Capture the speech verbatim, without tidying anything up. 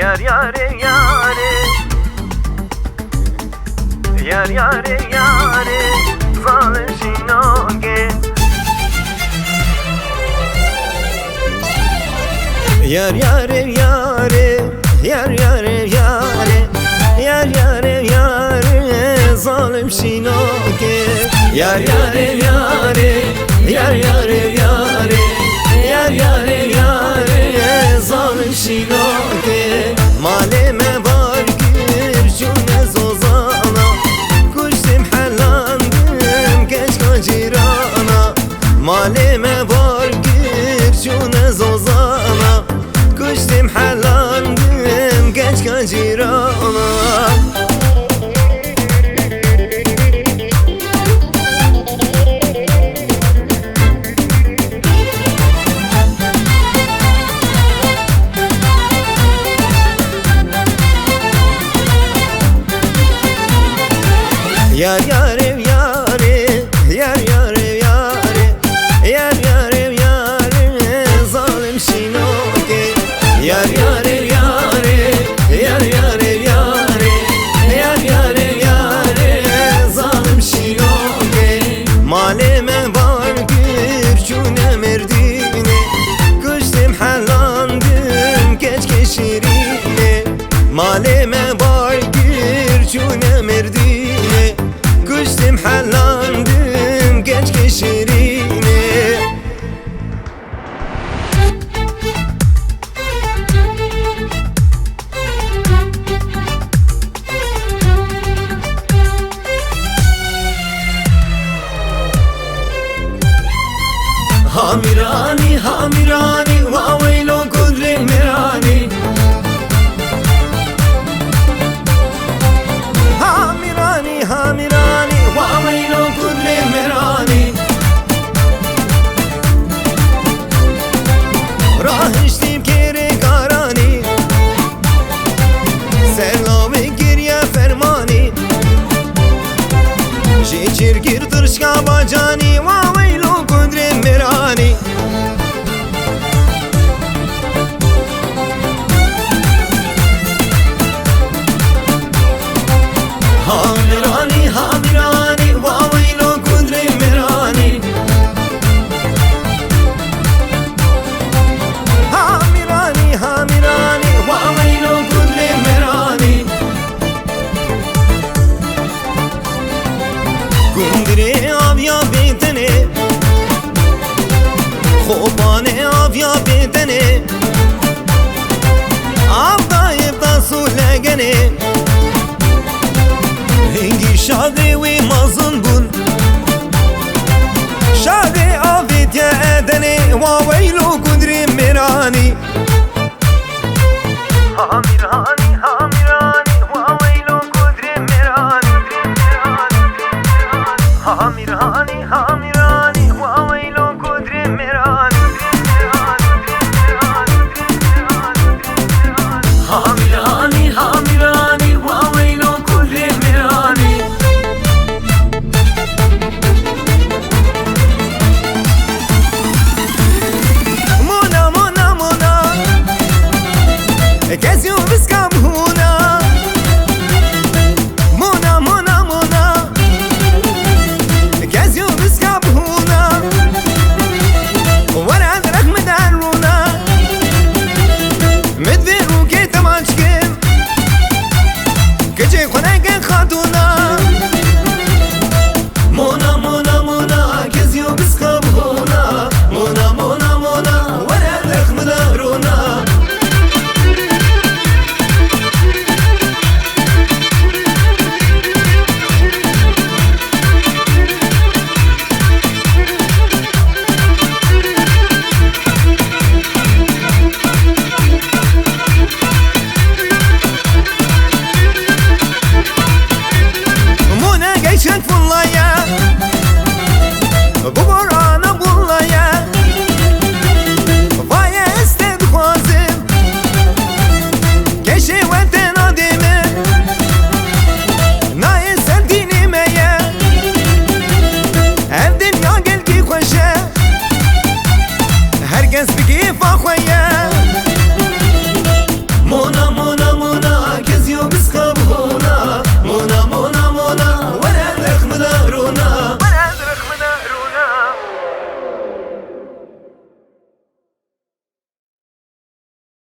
Yar yarê yarê. Yar yarê yarê. Zalim şînokê. Yar yarê yarê. Yar yarê yarê. Yar yarê yarê. Zalim şînokê. Yar yarê yarê. Yar yarê yarê. Yar yarê yarê. Zalim şînokê. Malê me bar kir, çûne zozana. Kuştim helandim, keçka cîrana. Malê me bar kir, çûne zozana. Kuştim helandim, keçka cîrana. Yar yarê yarê, yar yarê yarê, yar yarê yarê, zalim şînokê. Yar yarê yarê, yar yarê yarê, yar yarê yarê, zalim şînokê. Malê me bar kir, çûne Mêrdînê. Kuştim helandim, keçkê şîrînê. Malê me bar kir, çûne Mêrdînê. Kuştim helandim, keçkê şîrînê. Hamîranî, Hamîranî, wa weylo gundrê Mêranî. Hamîranî, Hamîranî, wa weylo gundrê Mêranî. Rahiştî bi kêrê karanî. Ser lawê giriye fermanî. Ji çirkir tirşka bacanî, wa weylo gundrê Mêranî. Hamîranî, Hamîranî, wa weylo gundrê Mêranî. Hamîranî, Hamîranî, wa weylo gundrê Mêranî. Gundrê aviya bêtenê, xopanê aviya bêtenê, av dayê tas û legenê. Hingî şadê wê mezin bûn, şadê avêtiye Edenê, wa weylo gundrê Mêranî.